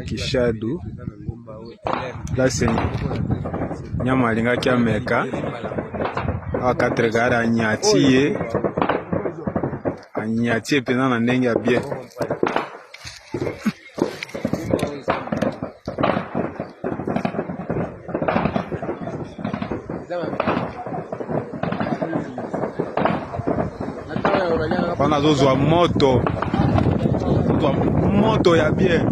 Kishadu place nyama alingaki ameka awa 4 gare anyati ye, anyati ye mpenza na ndenge ya bien. Wana azozwa moto, azozwa moto ya bien.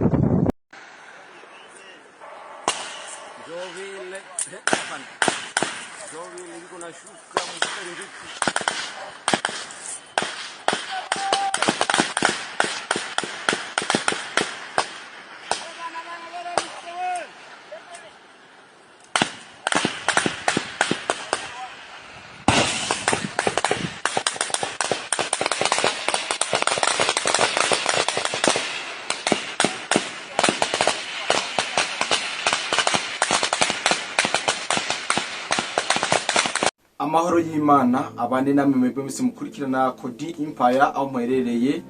Amahoro y'Imana abane namwe mwebwe mwese mukurikirana Kodi Empire aho muherereye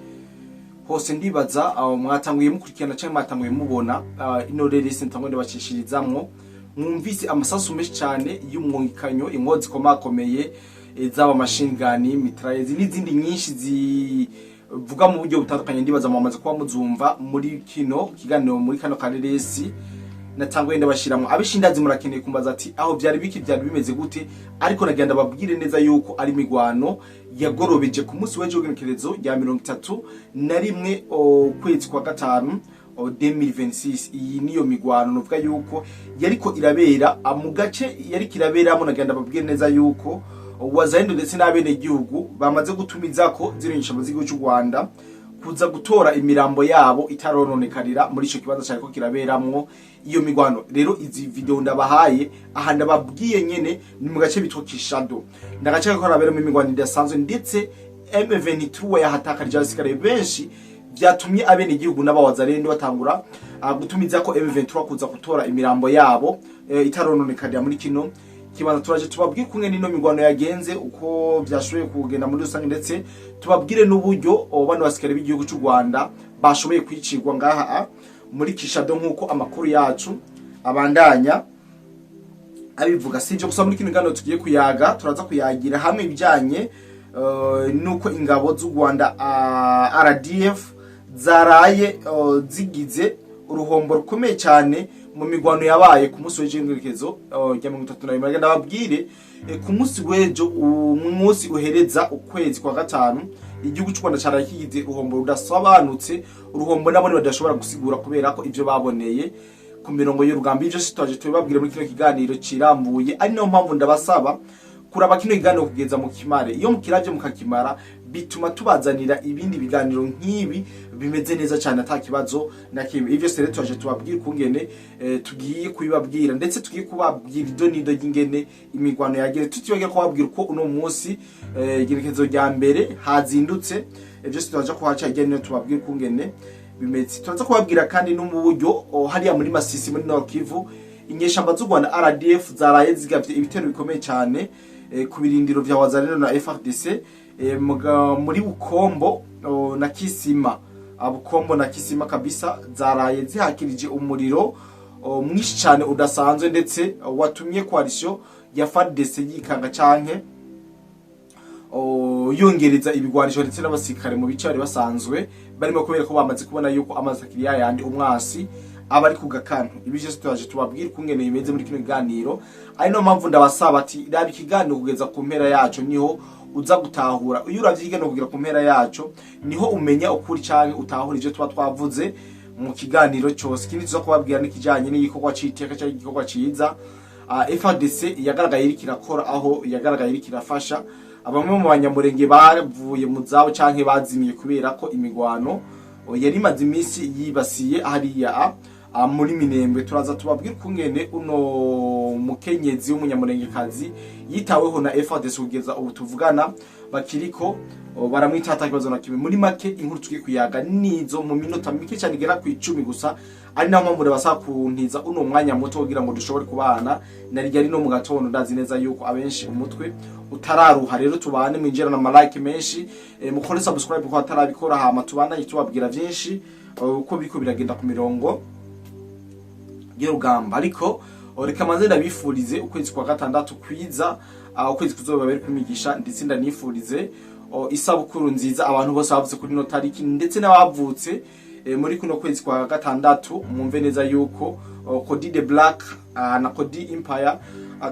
hose. Ndibaza aho mwatanguye mukurikirana cyangwa mwatanguye mubona ino release ntangwe ndabashishirizamwo, mwumvise amasasu menshi cyane y'umwungikanyo, inkozi zikomakomeye, zaba machine gun, mitrailleuse n'izindi nyinshi zivuga mu buryo butandukanye. Ndibaza mwamaze kuba muzumva muri kino kiganiro, muri kano kareresi natanguye ndabashiramwo. Abishindazi murakeneye kumbaza ati aho byari biki, byari bimeze gute? Ariko nagira ndababwire neza yuko ari imigwano yagorobeje ku munsi w'ejo w'igenekerezo rya 31 ukwezi kwa gatanu 2026. Iyi niyo migwano nuvuga yuko yariko irabera mu gace yariko iraberamo. Nagira ndababwire neza yuko Wazalendo ndetse n'abene gihugu bamaze gutumizako zino nyeshamba z'igihugu cy'u Rwanda kuza gutora imirambo yabo itarononekarira muri ico kibanza cyariko kiraberamwo iyo migwano. Rero izi video ndabahaye aha ndababwiye nyene ni mu gace bitwa Kishado, ndagace kariko karaberamo imigwano idasanzwe, ndetse M23 yahatakarije abasirikare benshi, byatumye abene igihugu n'abawazalendo batangura gutumiza ko M23 kuza gutora imirambo yabo itarononekarira muri kino kibanza. Turaje tubabwire kumwe n'ino migwano yagenze, uko byashoboye kugenda muri rusange, ndetse tubabwire n'uburyo bano basikare b'igihugu cy'u Rwanda bashoboye kwicirwa ngaha muri Kishado, nk'uko amakuru yacu abandanya abivuga. Si ibyo gusa, muri kino kiganiro tugiye kuyaga, turaza kuyagira hamwe ibijyanye nuko ingabo z'u Rwanda RDF zaraye zigize uruhombo rukomeye cyane mu migwano yabaye ku munsi w'ejo w'ingerekezo rya 31. Ndababwire ku munsi w'ejo, umunsi uhereza ukwezi kwa gatanu, igihugu cy'u Rwanda cyaraye kigize uruhombo rudasobanutse, uruhombo nabone badashobora gusigura kubera ko ivyo baboneye ku mirongo y'urugamba. Ivyo si twaje tubibabwire muri kino kiganiro kirambuye, ari nayo mpamvu ndabasaba kuraba kino kiganiro kugeza mu kimare. Iyo mukiravye mukakimara, bituma tubazanira ibindi biganiro nk'ibi bimeze neza cyane ata kibazo na kimwe. Ivyo rero twaje tubabwira ukungene tugiye kubibabwira, ndetse tugiye kubabwira ido nido ry'ingene imigwano yageze, tutibagiye kubabwira uko uno munsi igerekezo rya mbere hazindutse. Ivyo twaje kuhaca hirya no hino tubabwira ukungene bimeze. Turaza kubabwira kandi no mu buryo hariya muri Masisi, muri Nord Kivu, inyeshamba z'u Rwanda RDF zaraye zigavye ibitero bikomeye cyane ku birindiro vya Wazalendo na FARDC muri Bukombo na Kisima. Bukombo na Kisima kabisa zaraye zihakirije umuriro mwinshi cyane udasanzwe, ndetse watumye coalition ya FARDC yikanga canke yongereza ibigwanisho ndetse n'abasirikare mu bice bari basanzwe barimo, kubera ko bamaze kubona yuko amazi akiri yayandi, umwasi aba ari ku gakantu. Ibi byose turaje tubabwire ukungene bimeze muri kino kiganiro, ari no mpamvu ndabasaba ati raba ikiganiro kugeza ku mpera yaco, niho uza gutahura. Iyo uravye ikiganiro kugera ku mpera yaco, niho umenya ukuri canke utahura ivyo tuba twavuze mu kiganiro cyose. Ikindi tuza kubabwira n'ikijanye n'igikorwa c'iteka canke igikorwa ciza FARDC yagaragaye iriko irakora, aho yagaragaye iriko irafasha bamwe mu banyamurenge bavuye mu zabo canke bazimiye kubera ko imigwano yari imaze iminsi yibasiye hariya muri Minembwe. Turaza tubabwire ukungene uno mukenyezi w'umunyamurengekazi yitaweho na FARDC, kugeza ubu tuvugana bakiriko baramwita ata kibazo na kimwe. Muri make, inkuru tugiye kuyaga nizo mu minota mike cyane igera ku 10 gusa, ari naho mpamvu ndabasaba kuntiza uno mwanya muto kugira ngo dushobore kubana na ryari no mu gatondo. Ndazi neza yuko abenshi umutwe utararuha, rero tubane, mwinjira na ma like menshi, mukore subscribe ko atarabikora, hama tubandanye tubabwira vyinshi uko biriko biragenda ku mirongo. y'urugamba. Ariko reka manze ndabifurize ukwezi kwa gatandatu kwiza, ukwezi kuzoba bari kumigisha, ndetse ndanifurize isabukuru nziza abantu bose bavutse kuri no tariki, ndetse n'abavutse muri kuno kwezi kwa gatandatu. Mwumve neza yuko Cody the Black na Cody Empire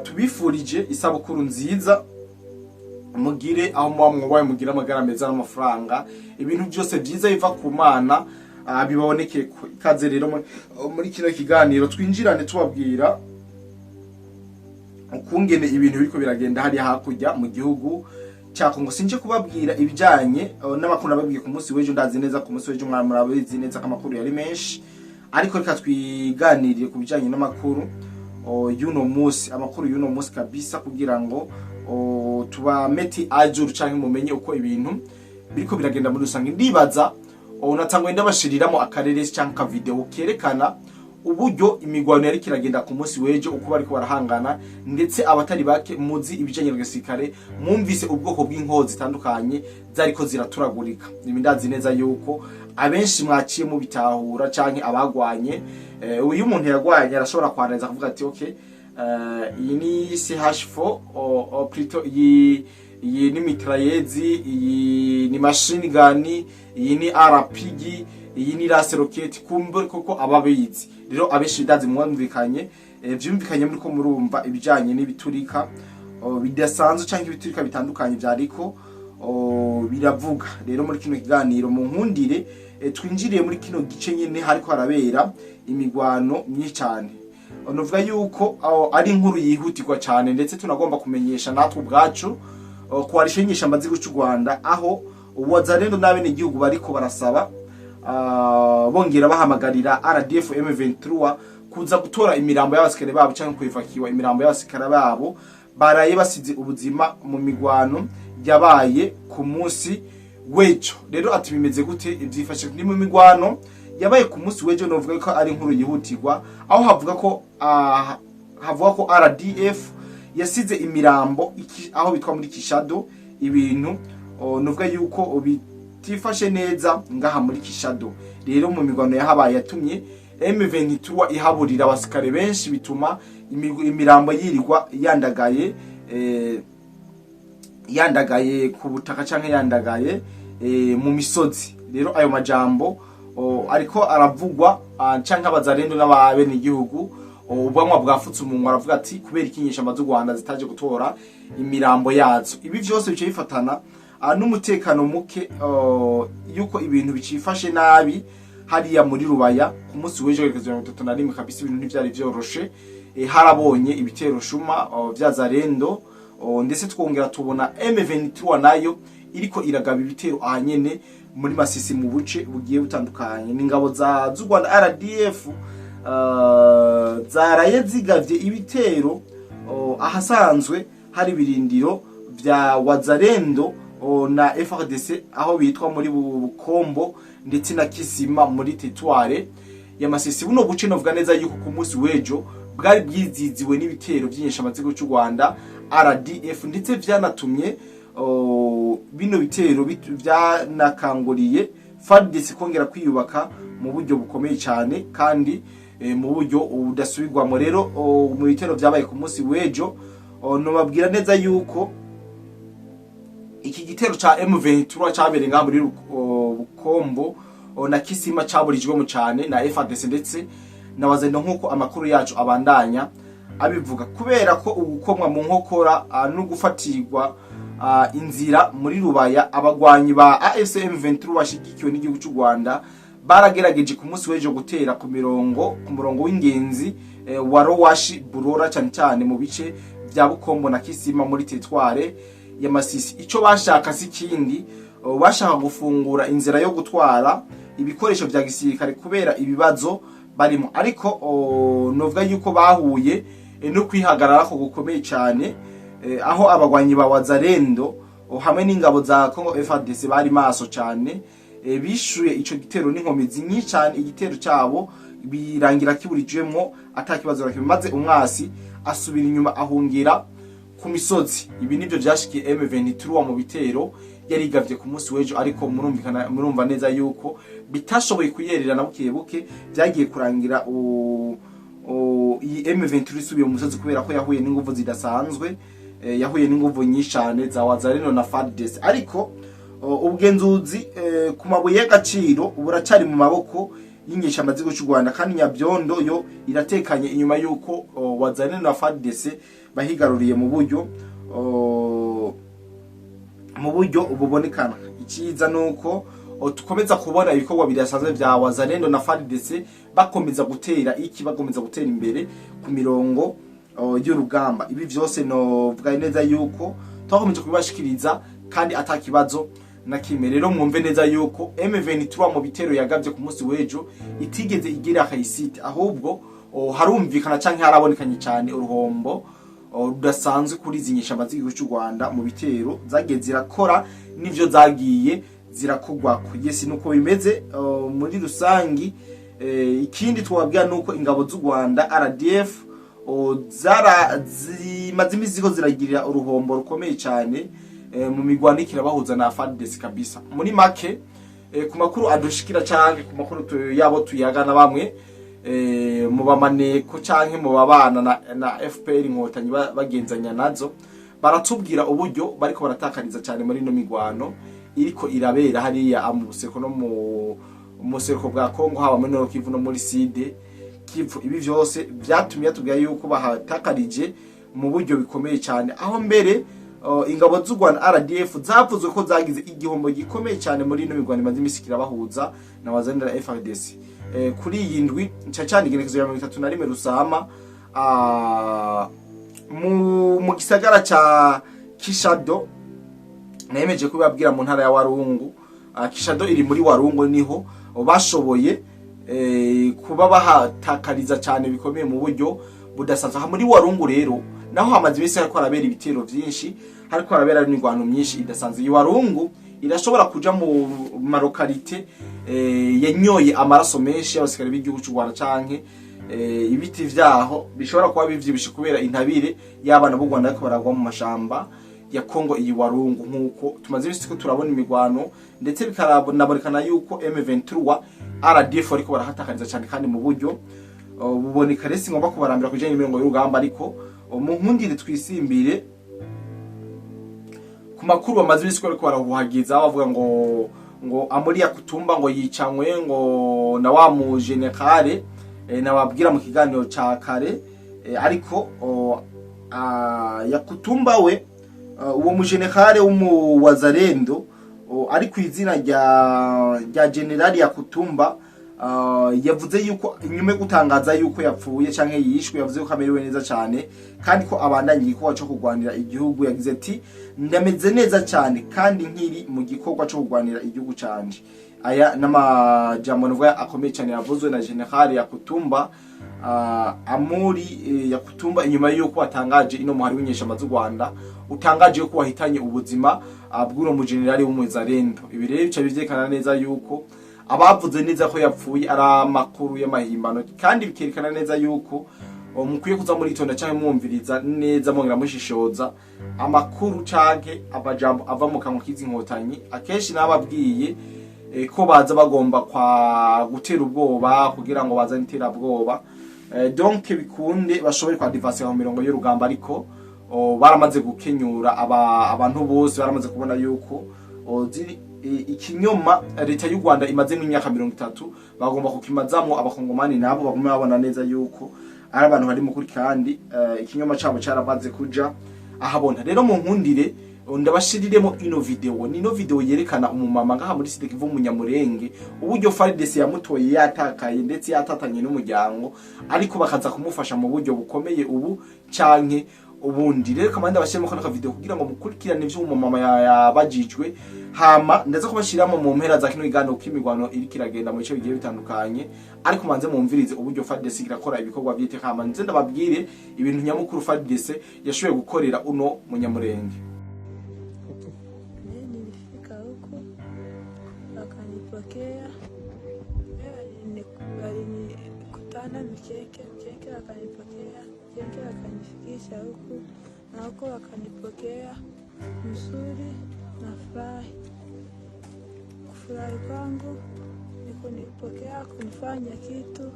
tubifurije isabukuru nziza. Mugire aho muba mwubaye, mugire amagara meza n'amafaranga, ibintu byose byiza biva ku Mana bibaboneke. Ikaze rero muri kino kiganiro, twinjirane tubabwira ukungene ibintu biriko biragenda hariya hakurya mu gihugu cya Kongo. Sinje kubabwira ibijanye n'amakuru nababwiye ku munsi w'ejo. Ndazi neza ku munsi w'ejo murabizi neza ko amakuru yari menshi, ariko reka twiganirire ku bijanye n'amakuru y'uno munsi, amakuru y'uno munsi kabisa, kugira ngo tubameti ajuru canke mumenye uko ibintu biriko biragenda muri rusange. Ndibaza natanguye ndabashiriramo akarere canke ka video kerekana uburyo imigwano yari kiragenda ku munsi w'ejo, uko bariko barahangana, ndetse abatari bake muzi ibijanye na gisirikare mwumvise ubwoko bw'inkozi zitandukanye zariko ziraturagurika. Ibi ndazi neza yuko abenshi mwaciye mubitahura canke abagwanye. Uyu umuntu yagwanye arashobora kwanariza kuvuga ati: "Okay, iyi ni CH4, o plutôt iyi ni mitrailleuse, iyi ni machine gun, iyi ni RPG, iyi ni lance-roquette." Kumbe koko ababizi rero abenshi ndazi mwumvikanye, vyumvikanye muri ko murumva ibijanye n'ibiturika bidasanzwe canke ibiturika bitandukanye vyariko biravuga. Rero muri kino kiganiro mu nkundire twinjiriye muri kino gice nyene hariko harabera imigwano myinshi cyane. Novuga yuko ari inkuru yihutirwa cyane, ndetse tunagomba kumenyesha natwe ubwacu coalition y'inyeshamba z'igihugu cy'u Rwanda, aho Wazalendo n'abenegihugu bariko barasaba, bongera bahamagarira RDF M23 kuza gutora imirambo y'abasikare babo cyangwa kwivakiwa imirambo y'abasikare babo baraye basize ubuzima mu migwano yabaye ku munsi w'ejo. Rero ati bimeze gute? Ivyifashe ni mu migwano yabaye ku munsi w'ejo. Novuga ko ari inkuru yihutirwa, aho havuga ko RDF yasize imirambo aho bitwa muri Kishado. Ibintu novuga yuko bitifashe neza ngaha muri Kishado. Rero mu migwano yahabaye yatumye M23 ihaburira abasikare benshi, bituma imirambo yirirwa yandagaye, yandagaye ku butaka canke yandagaye mu misozi. Rero ayo majambo ariko aravugwa, canke abazarendo n'abenegihugu ubwanwa bwafutse umunwa, aravuga ati: "Kubera iki inyeshamba z'u Rwanda zitaje gutora imirambo yazo?" Ibi vyose bice bifatana n'umutekano muke, yuko ibintu bicifashe nabi hariya muri Rubaya ku munsi w'ejo gerekezo 31. Kabisa ibintu ntivyari vyoroshe. Harabonye ibitero shuma vya Zarendo, ndetse twongera tubona M23 nayo iriko iragaba ibitero ahanyene muri Masisi mu buce bugiye butandukanye. Ni ingabo za z'u Rwanda RDF zaraye zigavye ibitero ahasanzwe hari ibirindiro vya Wazalendo na FARDC, aho bitwa muri Bukombo ndetse na Kisima muri territoire ya Masisi. Buno buce novuga neza yuko ku munsi w'ejo bwari bwiziziwe n'ibitero by'inyeshamba z'igihugu cy'u Rwanda RDF, ndetse vyanatumye bino bitero vyanakanguriye FARDC kongera kwiyubaka mu buryo bukomeye cyane kandi mu buryo budasubirwamo. Rero mu bitero vyabaye ku munsi w'ejo, nobabwira neza yuko iki gitero ca M23 cabereye ngaha muri Bukombo na Kisima caburijwemo cane na FARDC ndetse na Wazalendo, nk'uko amakuru yacu abandanya abivuga, kubera ko ugukomwa mu nkokora no gufatirwa inzira muri Rubaya. Abagwanyi ba AFC M23 bashigikiwe n'igihugu cy'u Rwanda baragerageje ku munsi w'ejo gutera ku murongo w'ingenzi wa Rowashi Burora, cyane cyane mu bice bya Bukombo na Kisima muri territoire ya Masisi. Ico bashaka si kindi, bashaka gufungura inzira yo gutwara ibikoresho vya gisirikare kubera ibibazo barimo. Ariko novuga yuko bahuye no kwihagarara ko gukomeye cyane, aho abagwanyi ba Wazalendo hamwe n'ingabo za Congo FARDC bari maso cyane, bishuye ico gitero n'inkomezi nyinshi cyane. Igitero cyabo birangira kiburijwemwo atakibazo na kimwe, maze umwasi asubira inyuma ahungira ku misozi. Ibi nivyo vyashikiye M23 mu bitero yarigavye ku munsi w'ejo, ariko murumvikana, murumva neza yuko bitashoboye kuyerera na buke buke, byagiye kurangira iyi M23 isubiye mu musozi kubera ko yahuye n'inguvu zidasanzwe, yahuye n'inguvu nyinshi cyane za Wazalendo na FARDC. Ariko ubugenzuzi ku mabuye y'agaciro buracari mu maboko y'inyeshyamba z'igihugu cy'u Rwanda, kandi Nyabyondo yo iratekanye inyuma y'uko Wazalendo na FARDC bahigaruriye mu buryo bubonekana. Icyiza nuko tukomeza kubona ibikorwa bidasanzwe vya Wazalendo na FARDC, bakomeza gutera iki, bakomeza gutera imbere ku mirongo y'urugamba. Ibi vyose novuga neza yuko twakomeje kubibashikiriza kandi atakibazo na kimwe. Rero mwumve neza yuko M23 mu bitero yagavye ku munsi w'ejo itigeze igira réussite, ahubwo harumvikana canke harabonekanye cyane uruhombo rudasanzwe kuri izi nyeshyamba z'igihugu cy'u Rwanda mu bitero zagiye zirakora n'ivyo zagiye zirakogwako. Yes, nuko bimeze muri rusangi. Ikindi twababwira nuko ingabo z'u Rwanda RDF zara zimaze imisi ziko ziragirira uruhombo rukomeye cyane mu migwano ikirabahuza na FARDC kabisa. Muri make, ku makuru adushikira canke ku makuru yabo tuyagana bamwe mu bamaneko canke mu babana na FPR Inkotanyi bagenzanya nazo, baratubwira uburyo bariko baratakariza cyane muri ino migwano iriko irabera hariya mu buseko no mu museruko bwa Kongo, haba muri Nord Kivu no muri Sud Kivu. Ibi vyose vyatumye batubwira yuko bahatakarije mu buryo bikomeye cyane, aho mbere ingabo z'u Rwanda RDF zavuzwe ko zagize igihombo gikomeye cyane muri ino migwano imaze imisi kirabahuza na Wazalendo na FARDC. Kuri iyi ndwi nca cyane, igenekerezo ya 31 Rusama, mu gisagara ca Kishado, nemeje kubabwira mu ntara ya Warungu. Kishado iri muri Warungu, niho bashoboye kuba bahatakariza cyane bikomeye mu buryo budasanzwe. Aha muri Warungu rero naho hamaze iminsi hariko harabera ibitero vyinshi, hariko harabera n'ingwano myinshi idasanzwe. Iyi Warungu irashobora kuja mu ma localités yanyoye amaraso menshi y'abasirikare b'igihugu cy'u Rwanda, canke ibiti vyaho bishobora kuba bivyibushe kubera intabire y'abana b'u Rwanda ariko baragwa mu mashamba ya Kongo. Iyi Warungu, nkuko tumaze iminsi ko turabona imigwano, ndetse bikanabonekana yuko M23 RDF ariko barahatakariza cyane kandi mu buryo buboneka. Rero ngomba kubarambira kujanye n'imirongo y'urugamba, ariko mu nkundire twisimbire ku makuru bamaze iminsi ko bariko barahuhagiza, bavuga ngo Amuri Yakutumba ngo yicanywe ngo na wa mu général nababwira mu kiganiro ca kare. Ariko Yakutumba we, uwo mu général w'umuwazarendo ari ku izina rya General Yakutumba, yavuze yuko inyuma yo gutangaza yuko yapfuye canke yishwe, yavuze ko amerewe neza cyane kandi ko abandanya igikorwa cyo kurwanira igihugu. Yagize ati: "Ndameze neza cyane kandi nkiri mu gikorwa cyo kurwanira igihugu canje." Aya n'amajambo nuvuga akomeye cyane yavuzwe na General Yakutumba, Amuri Yakutumba, inyuma yuko watangaje ino muhari w'inyeshamba z'u Rwanda utangaje yuko wahitanye ubuzima bw'uno mu general w'umuzarendo. Ibi rero bica bivyerekana neza yuko abavuze neza ko yapfuye ari amakuru y'amahimbano, kandi bikerekana neza yuko mukwiye kuza muritonda canke mwumviriza neza, mwongera mushishoza amakuru canke amajambo ava mu kanwa k'izi nkotanyi. Akenshi nababwiye ko baza bagomba kwa gutera ubwoba kugira ngo bazane iterabwoba, donc bikunde bashobore kwa mu mirongo y'urugamba. Ariko baramaze gukenyura abantu bose, baramaze kubona yuko ikinyoma leta y'u Rwanda imazemo imyaka 30 bagomba kukimazamwo abakongomani, nabo bagume babona neza yuko ari abantu bari mu kuri, kandi ikinyoma cabo caramaze kuja ahabona. Rero mu nkundire ndabashiriremo ino video. Ni ino video yerekana umumama ngaha muri Sud Kivu w'umunyamurenge, uburyo FARDC yamutoye yatakaye ndetse yatatanye n'umuryango, ariko bakaza kumufasha mu buryo bukomeye ubu canke ubundi. Rero kamanda ndabashiremo kano video kugira ngo mukurikirane ivyo umumama yabajijwe, hama ndaza kubashiramo mu mpera za kino kiganiro uko imigwano iriko iragenda mu bice bigiye bitandukanye. Ariko manze mumvirize uburyo FARDC irakora ibikorwa vy'iteka, hama nze ndababwire ibintu nyamukuru FARDC yashoboye gukorera uno munyamurenge. Mimi nilifika huku wakanipokea, walinikutana Mikeke, Mikeke wakanipokea, Mikeke wakanifikisha huku na huko wakanipokea mzuri na furahi. Kufurahi kwangu ni kunipokea, kunifanya kitu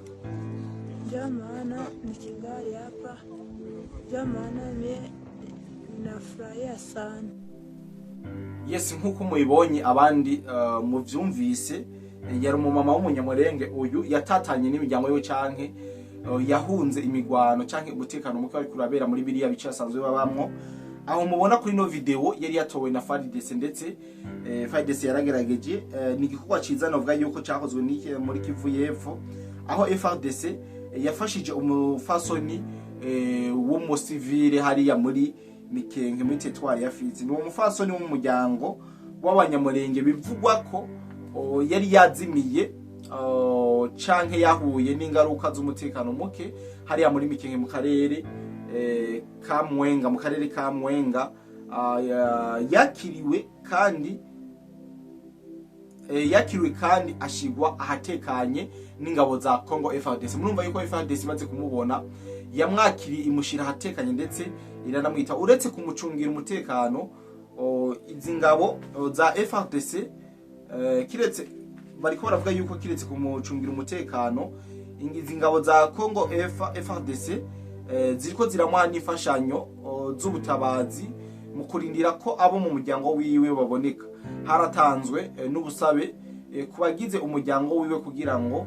njo Ndio maana nikingali hapa, ndio maana mie nafurahia sana. Yes, nk'uko mubibonye abandi muvyumvise, yari umumama w'umunyamurenge uyu yatatanye n'imiryango yiwe canke yahunze imigwano canke umutekano muke wariko urabera muri biriya bice asanzwe babamwo. Aho mubona kuri ino video yari yatowe na FARDC, ndetse FARDC yaragerageje, ni igikorwa ciza novuga yuko cakozwe n'iki muri Kivu y'Epfo, aho FARDC yafashije umufasoni w'umusivile hariya muri Mikenke muri teritwari ya Fizi. Ni uwo mufasoni w'umuryango w'abanyamurenge bivugwa ko yari yazimiye canke yahuye n'ingaruka z'umutekano muke hariya muri Mikenke mu karere ka Mwenga, mu karere ka Mwenga. Yakiriwe kandi ashigwa ahatekanye n'ingabo za Congo FARDC. Murumva yuko FARDC imaze kumubona yamwakiriye imushira ahatekanye ndetse iranamwita. Uretse kumucungira umutekano, izi ngabo za FARDC, kiretse bariko baravuga yuko kiretse kumucungira umutekano, izi ngabo za Congo FARDC ziriko ziramuha n'imfashanyo z'ubutabazi mu kurindira ko abo mu muryango wiwe baboneka. Haratanzwe n'ubusabe ku bagize umuryango wiwe kugira ngo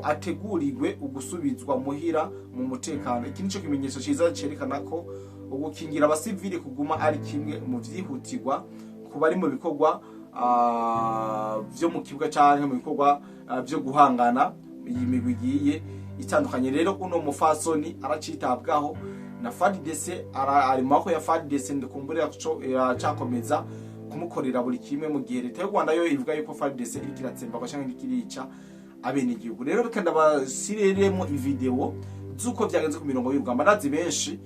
ategurirwe ugusubizwa muhira mu mutekano. Iki nico kimenyetso ciza cerekana ko ugukingira abasivili kuguma ari kimwe mu vyihutirwa ku bari mu bikorwa vyo mu kibuga canke mu bikorwa vyo guhangana iyi migwi igiye itandukanye. Rero uno mufasoni aracitabwaho na FARDC, ari mu maboko ya FARDC, ndikumbure iracakomeza kumukorera buri kimwe, mu gihe leta y'u Rwanda yo ivuga yuko FARDC iriko iratsembagwa canke iriko irica abenegihugu. Rero reka ndabasireremo ivideo z'uko vyagenze ku mirongo y'urugamba. Ndazi benshi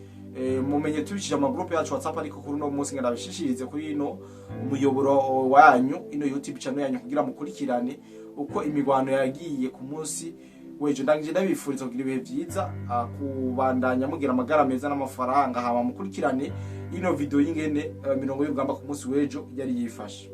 mumenye tubishije ama groupe yacu WhatsApp, ariko kuri uno munsi ndabishishirize kuri ino umuyoboro wanyu, ino YouTube channel yanyu, kugira mukurikirane uko imigwano yagiye ku munsi wejo. Ndangije ndabifuriza kugira ibihe vyiza, kubandanya mugira amagara meza n'amafaranga, hama mukurikirane ino video y'ingene mirongo y'urugamba ku munsi wejo yari yifashe.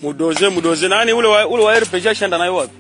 Mudoze mudoze nani ule wa RPG ashaenda nayo wapi?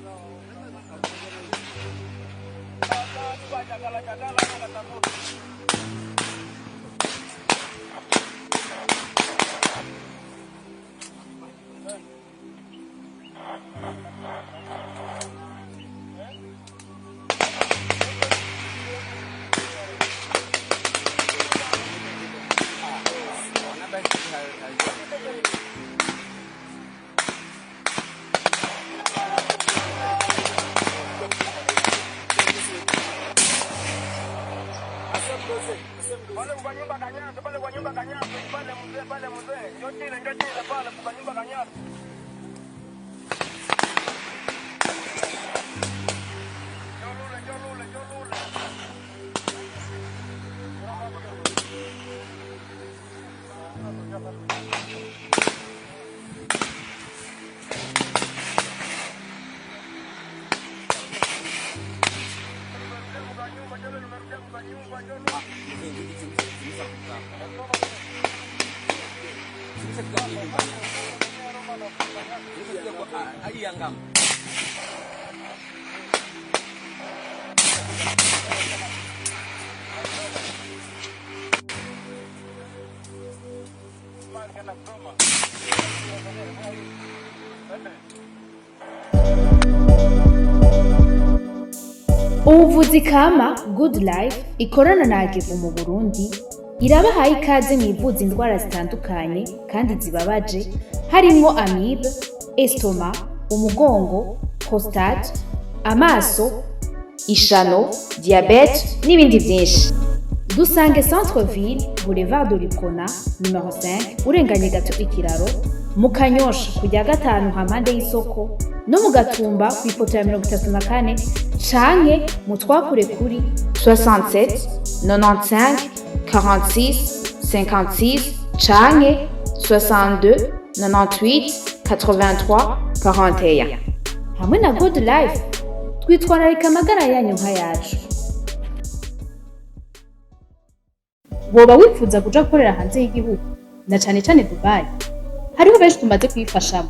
Ubuvuzi kama Good Life ikorana na Agevu mu Burundi irabahaye ikaze mu ivuza indwara zitandukanye kandi zibabaje, harimwo amibe, estomac, umugongo, prostate, amaso, ishano, diabète n'ibindi byinshi. Dusange Centre Ville, Boulevard de l'Uprona numéro 5, urenganye gato ikiraro mu Kanyosha, kujya gatanu hampande y'isoko, no mu Gatumba ku ipoto ya 34, canke mu twakure kuri 67 95 46 56 canke 62 98 83 41. Hamwe na Good Life twitwararika amagara yanyu nk'ayacu. Woba wifuza kuja gukorera hanze y'igihugu, na cane cane Dubai? Hariho benshi tumaze kuyifashamo.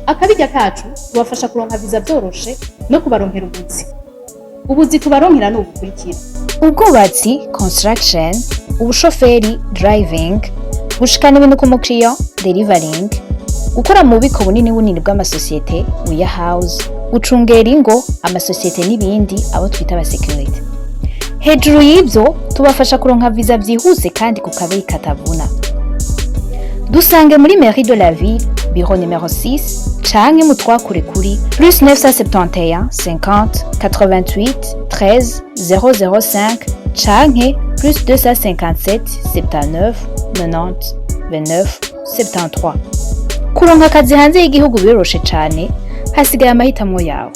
Akabirya kacu, tubafasha kuronka viza vyoroshe no kubaronkera ubuzi. Ubuzi tubaronkera ni ubukurikira: ubwubatsi, construction, ubushoferi, driving, gushikana ibintu ku mukiriya, delivering, gukora mu bubiko bunini bunini bw'amasosiyete, warehouse, gucungera ingo, amasosiyete n'ibindi, abo twita abasécurité. Hejuru y'ibyo, tubafasha kuronka viza byihuse kandi ku kabeyi katavuna. Dusange muri mairie de la ville, bureau numéro 6, canke mutwakure kuri plus 971 50 88 13 005 canke plus 257 79 90 29 73. Kuronka akazi hanze y'igihugu biroroshe cane, hasigaye amahitamo yawe.